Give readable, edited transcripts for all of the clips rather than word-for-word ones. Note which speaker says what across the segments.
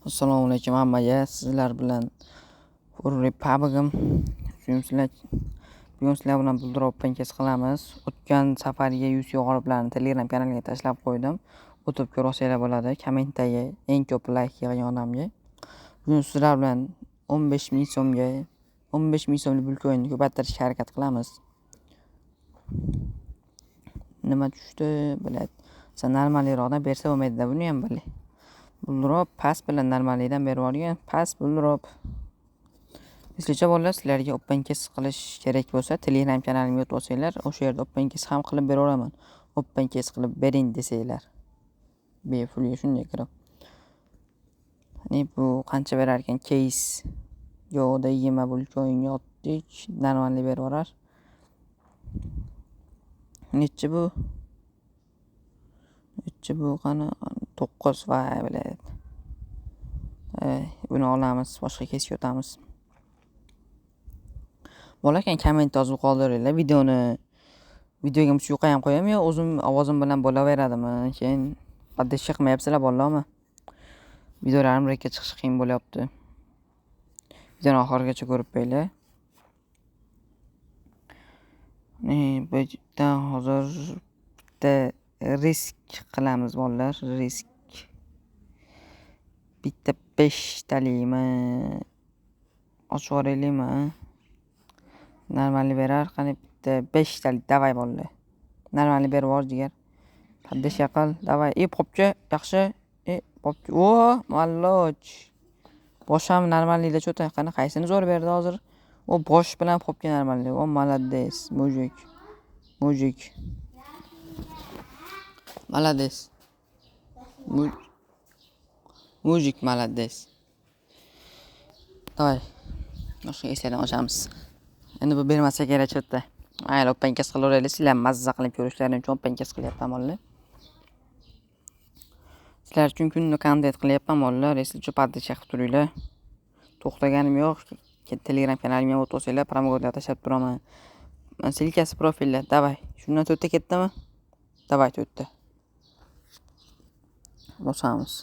Speaker 1: Assalomu alaykum hammaga. Sizlar bilan Hurri PUBG'im. Bugun sizlar bilan Bulldrop pankes qilamiz. O'tgan safargi 100 g'oliblarni Telegram kanaliga tashlab qo'ydim. O'tib ko'rsanglar bo'ladi. Kommentdagi eng ko'p like yig'gan odamga. Bugun sizlar bilan 15 000 so'mga 15 000 so'mlik bulkoinni ko'paytirishga harakat qilamiz. Nima tushdi? Bilad. Sen normalroqdan bersa bo'lmaydi-da, buni ham bil. Bulldrop pas bilan normallikdan berib yuborgan. Pas Bulldrop. Eslicha bolalar, sizlarga open case qilish kerak bo'lsa, Telegram kanalimga o'tib olsanglar, o'sha yerda open case ham qilib beraveraman. Open case qilib bering desanglar. Bepulga shunday kirib. Hani bu qancha berar ekan case? Yo'qda 20 bulkoinga otdik, normallik berib yuborar. Nechi bu? Nechi bu qani? 9 vay bilad. Buni olamiz, boshqa case'ga o'tamiz. Bo'larkan komment yozib qoldiringlar. Videoga musiqa ham qo'yaymi yo o'zim ovozim bilan bo'laveradimi? Keyin поддержка qilmayapsizlar bolalarmi? Videolarim rekka chiqishi qiyin bo'lyapti. Videoni oxirigacha ko'rib qo'yinglar. Bu yerdan hozir bitta risk qilamiz bolalar, risk. Bitta 5 talikmi? Ochib yuboraylikmi? Normalni berar, qani bitta 5 talik, davay bolalar. Normalni berib yubor jigar. Поддержка qil, davay. Popcha, yaxshi. Popcha. O, malloch. Bosh ham normallikda cho'ta. Qani qaysini zo'r berdi hozir? O, bosh bilan popka normallik. O, malades, mujik. Mujik. Malades. Mujik malades. Davay. Boshqa eslardan ochamiz. Endi bu bermasa kerak cho'tta. Mayli, open case qilaveraylik. Sizlar mazza qilib ko'rishlaring uchun open case qilyapman bolalar. Sizlar uchun kunda kontent qilyapman bolalar. Esli поддержка qilib turinglar. To'xtaganim yo'q. Telegram kanalimga o'tib olsanglar, promokodlar tashlab turaman. Silkasi profilda. Davay. Shundan to'rtta ketdimi? Davay to'rtta. Bosamiz.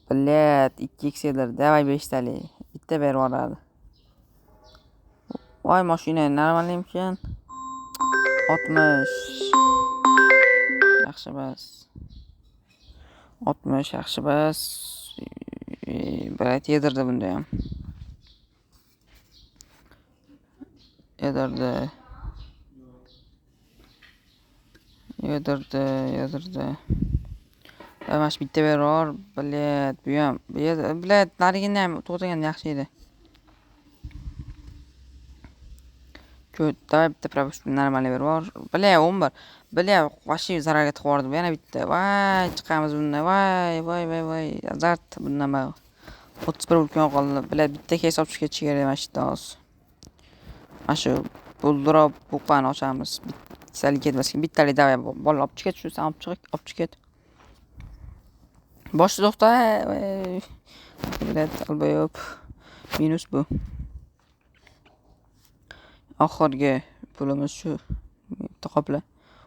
Speaker 1: Bilet 2x edi. Davay 5 talik. Bitta berib yuboradi. Voy mashina normalmikan? 60. Yaxshi bas. 60 yaxshi bas. Bilet yedirdi bunda ham. Yedirdi. Yedirdi, yedirdi. Mana shu bitta beror, bilet bu ham. Bilet narigini ham to'xtaganda yaxshi edi. Ko'p, davay bitta propusк normal berib yubor. Bilet 11. Bilet вообще zararga tiqib yubordi. Yana bitta. Voy, chiqamiz bundan. Voy, voy, voy, voy. Azart bundan bari. 31 ulkan qoldi. Bilet bitta case olib chiqib ketish kerak mana shu yerdan hozir. Mana shu Bulldrop buqani ochamiz. Bittalik ketmasin. Bittalik davay bola olib chiq ket, shu sen olib chiq, olib chiq ket. Boshda to'xta. Bilet albayop. Minus bu. Oxirgi pulimiz shu. Bitta qopla.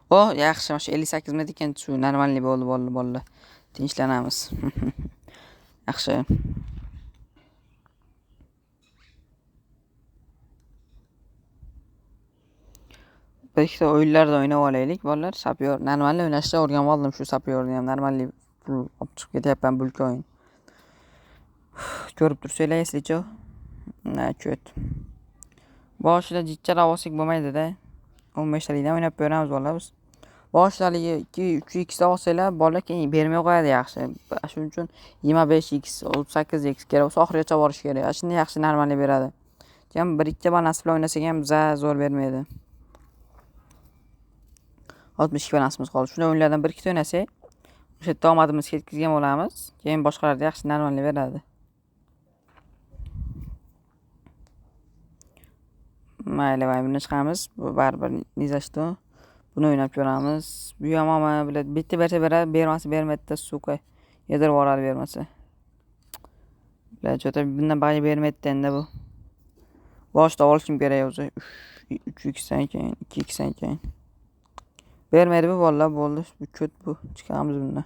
Speaker 1: O, yaxshi, mana shu 58 ming ekan, shu normalniy bo'ldi, bo'ldi, bo'ldi. Tinchlanamiz. Yaxshi. Bir ikkita o'yinlarda o'ynab olaylik, bolalar. Sapyor normalniy o'ynashni o'rganib oldim, shu sapyorni ham normalniy pul olib chiqib ketyapman bulkoin. Ko'rib tursanglar, eslicha. Na, cho't. Boshida jichchalab olsak bo'lmaydi-da. 15 talikdan o'ynab ko'ramiz bolalar biz. Boshidaligi 2, 3 x da olsanglar, bolalar keyin bermay qo'yadi yaxshi. Shuning uchun 25 x, 38 x kerak bo'lsa oxirigacha borish kerak. Ana shunda yaxshi normalniy beradi. Keyin bir ikki balans bilan o'ynasak ham za zo'r bermaydi. 62 balansimiz qoldi. Shunday o'yinlardan bir ikkita o'ynasak, o'sha yerda omadimiz ketkizgan bo'lamiz. Keyin boshqalarda yaxshi normalniy beradi. Mayli, voy, buni chiqamiz. Bu baribir ni za что. Buni o'ynab ko'ramiz. Bu ham omma biladi. Bitta bersa beradi, bermasa bermaydi-da, suka. Yedirib yuboradi bermasa. Biladi, cho'ta bundan bag'i bermaydi endi bu. Boshida olishim kerak o'zi. 3 x dan keyin, 2 x dan keyin. Bermaydi bu bolalar, bo'ldi. Bu cho't bu. Chiqamiz bundan.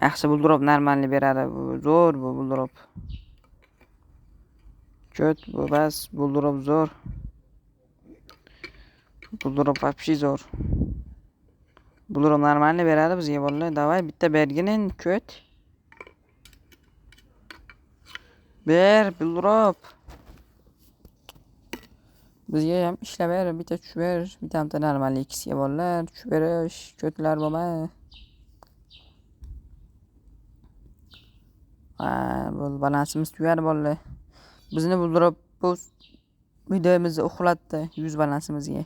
Speaker 1: Yaxshi buldurib normalni beradi. Bu zo'r bu buldurib. Cho't bu bas buldurib zo'r. Buldurib вообще zo'r. Buldurib normalni beradi bizga bolalar. Davay bitta bergin endi cho't. Ber buldurib. Bizga ham ishlab ber, bitta tushib ber, bitta normal Xga bolalar, tushib berish, cho'tlar bo'lma. Ha, bo'ldi, balansimiz tugadi bolalar. Bizni buldurib bu videomizni uxlatdi 100 balansimizga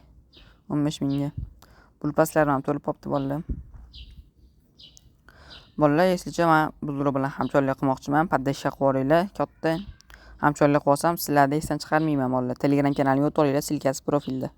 Speaker 1: 15 mingga. Pul pastlar ham to'lib qopti bolalar. Bolalar, eslicha men buldurib bilan hamkorlik qilmoqchiman. Поддержка qilib yuboringlar, katta. Hamkorlik qilsam sizlarni esdan chiqarmayman bolalar. Telegram kanalimga o'tib olinglar, silkasi profilda.